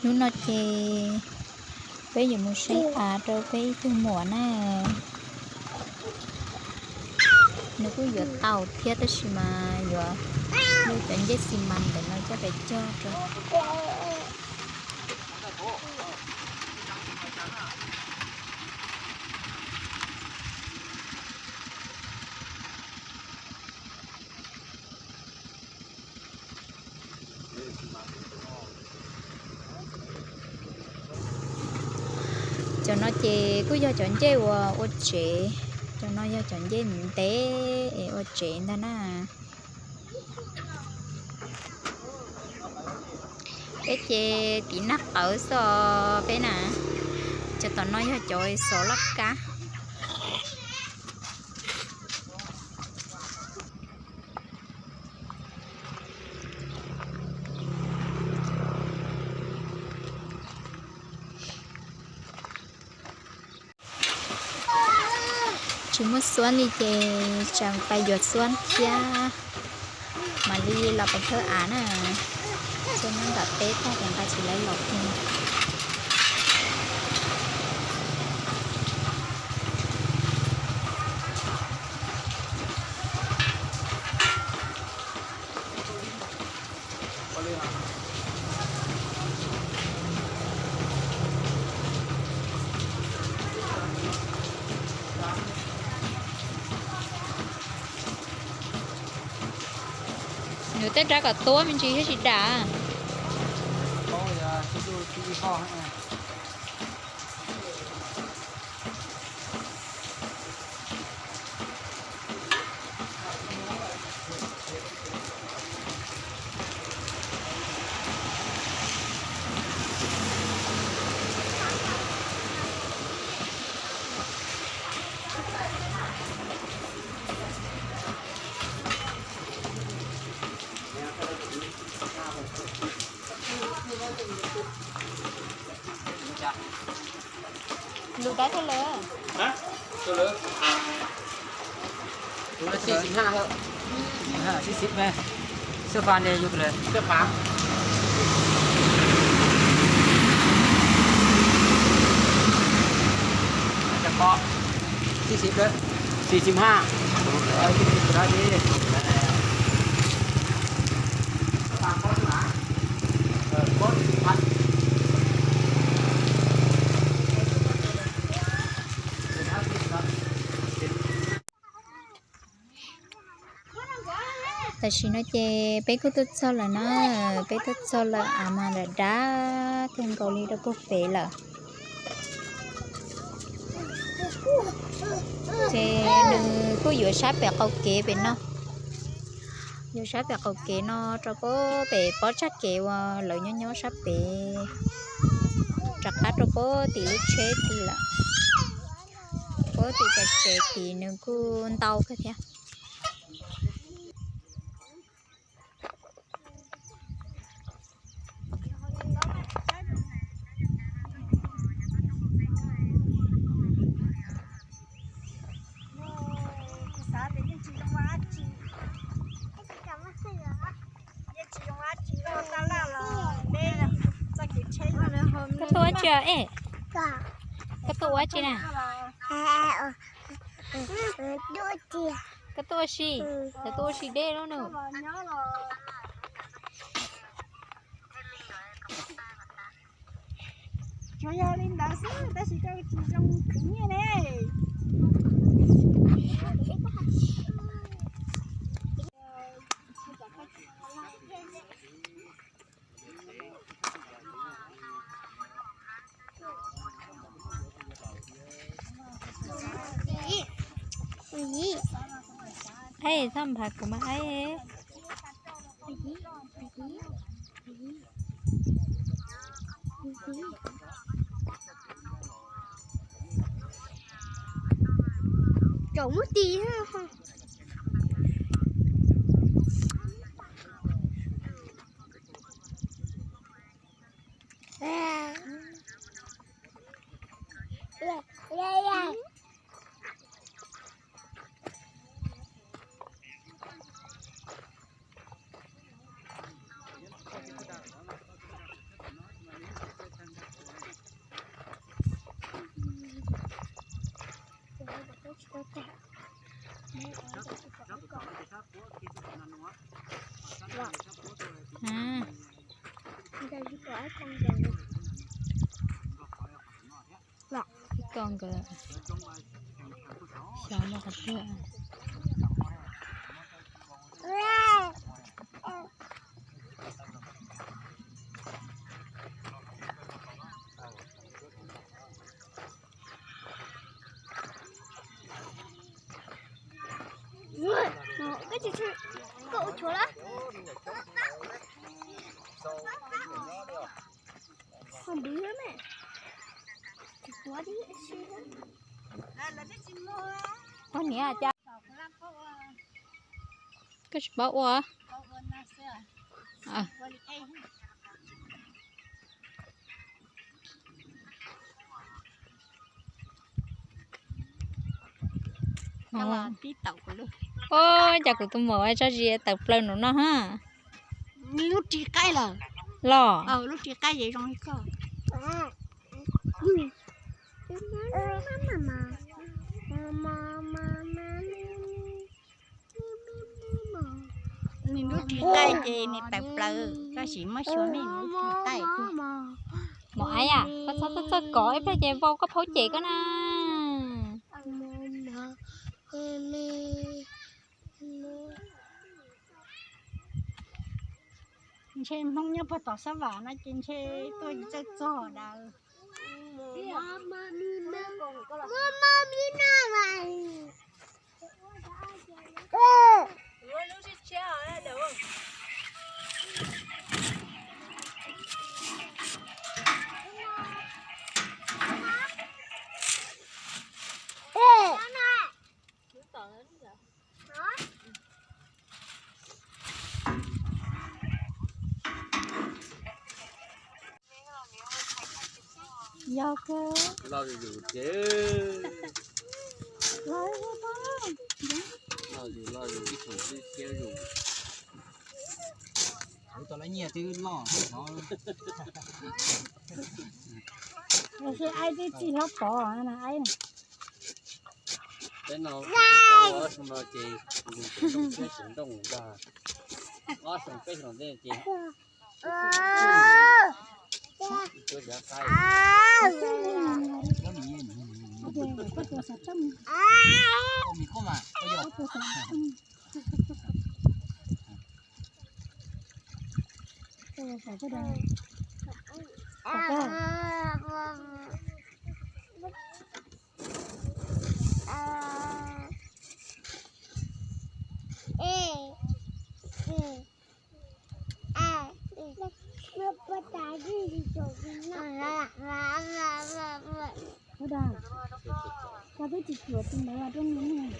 Hnub no ces peb yuav mus saib av rau peb ib tug muam na. Nws kuj yuav tau thiab tab sis mas yuav muab cov ncej xi mas ntawm no coj pes cog rau. Cov no ces kuj yog cov ncej uas ua tsev, cov no yog cov ncej ntev es ua tsev ntag na. Peb ces tiv nag qawv xwb peb na. Cov tom no yog cov xov laj kab. Tsis muaj xuab li ces tseem pais yuav xuab thiab. Mam li los pais thawb av na. Coj nyob nram teb tag ces nqa tsis lawv los kiag. Nws tej rab kom tuab me ntsis thiab tsis dam. Lus dab tuaj lawm. Tus no xib xib ne, xib xib ne, xib xib. Xib xib, xib xib ha. Tam sim no ces peb kuj tuaj txog lawm na, peb tuaj txog lawm av mas dav dav kawg nkaus li rau puag pem lawm. Ces nws kuj yuav sab pem qaum kev pem no, yuav sab pem qaum kev no rau puag pem pob tsag kev uas lawv nyob nyob sab pem, rov qab rau puag tim lub tsheb tid lawm. Puag tim cov tsev tid nws kuj ntau kawg thiab. Koj tuaj ua tsi es? Koj tuaj ua tsi na? Koj tuaj ua si, koj tuaj ua si dej lub nus. Tsuas yog li ntawd xwb tab sis koj tsis zoo khwv nyiaj ne. Aib, txhob nphav kuv mas aib. Caum muab tis. Ib ko nkawd xyov muaj qhov twg. Koj niam cas koj tsis paub ua? Ua cas kuv tus muam tso zis tawm plaws nraum no ha. Lub ris qaib lawm. Los lub ris qaib zoo li koj. Nws lub ris qaib ces nws tawm plaws, tab sis muab xyuas me lub ris qaib. Mos Aib, koj txhob txawj txawj kov ib pliag ces vau koj phaub cem koj na. Ntshe Hmoob nyob puag tom sab vam no ces ntshe tuaj tsis txawj txog daws. Yog kawg. Loj zuj zus ces. Loj zuj zus, loj zuj zus, ib tsoom twb siab zuj zus. Kuv tau lawv nyiaj twb loj no. Aib twb txij hlob pov na, Aib na. Peb no, ob xyoo no ces nrooj ntag, ob xyoo peb xyoo ntej ces Ua dag, koj twb tsis tsuam tus ntawd los rau nws.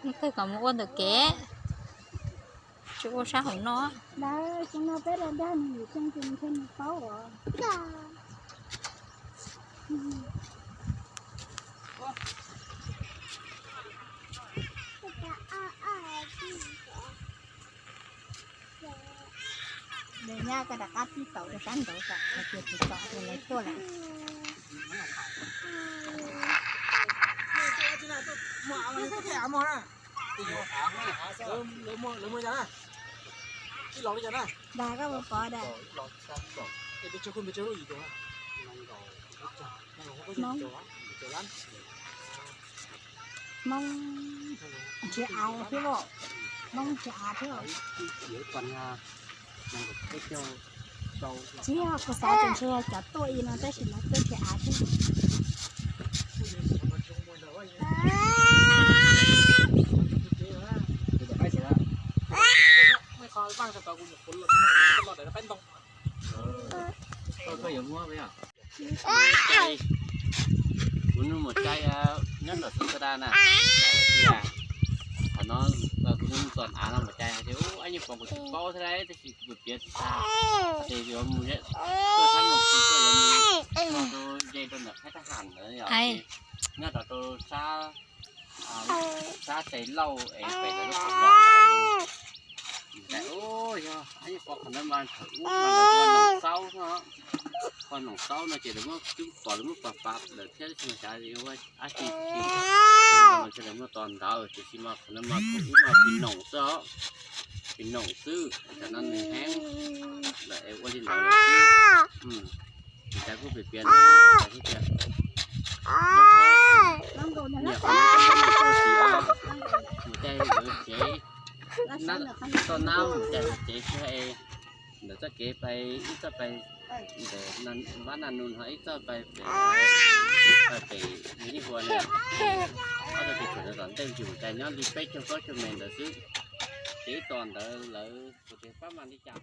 Leej twg kom mus ua ntawm kev, tsis ua sab hauv no. Lawv xyoo no peb dag nws yim xyoo ces nws thiaj li paub os. Lawv nyab koj rov qab pib tau rau sab nraud kom hais tias tsis tau ces lawv tuaj lawm. Dag koj puas pom dag. Hmoob Hmoob nrhiav av thiab os. Hmoob nrhiav av thiab os. Tsis yog, kuv xav tias ntshe yog cov tuaj li no tab sis lawv tuaj nrhiav av thiab. Kuv nug Maum Cai nyob ntawm Xeev Xas na, hais tias qhov no kuv nug tom av no Maum Cai hais tias ub, ab nyob pom kuv tsis paub thiab lauj, tab sis kuv piav tsis tag, hais tias yuav mus tuaj sab Noo Xoo tuaj yuav mus no rau ze rau ntawm phab thab ham ntawd yom, nyob rau rau sab, sab tes lauj es pem ntawd lub qhov los ntawd. Yog ab nyob pom qhov ntawd mas thaum ub mas lawv hu ua Noo Xoo no. Qhov noom taub no ces lawv muab cub pom lawv muab pam pam lawm thiab, tsis mas xav ua dab tsi, lawv muab tos ntawd tiam sis mas qhov no mas qhov ub mas phim noom xwb os, phim noom xwb, tam no nws heev lawm es ua li ntawd lawm xwb. Tus ntxhais kuj piav piav ntawd, tus ntxhais kuj tias, niam qhov no tsis os, mus caij lawv tsev, toj nab mus caij lawv tsev sib hais ntawm txoj kev pais ib txoj pais ntawm Vaj Naj Nus ho ib txoj pais pem, pais pem Yeej Hua na. Ob txoj kev tshwm ntawd tom ntej ces mus caij nyob li peb caug plaub caug mev ntawd xwb. Ces ib tog ntawd lawv kuv tias pab mas li cas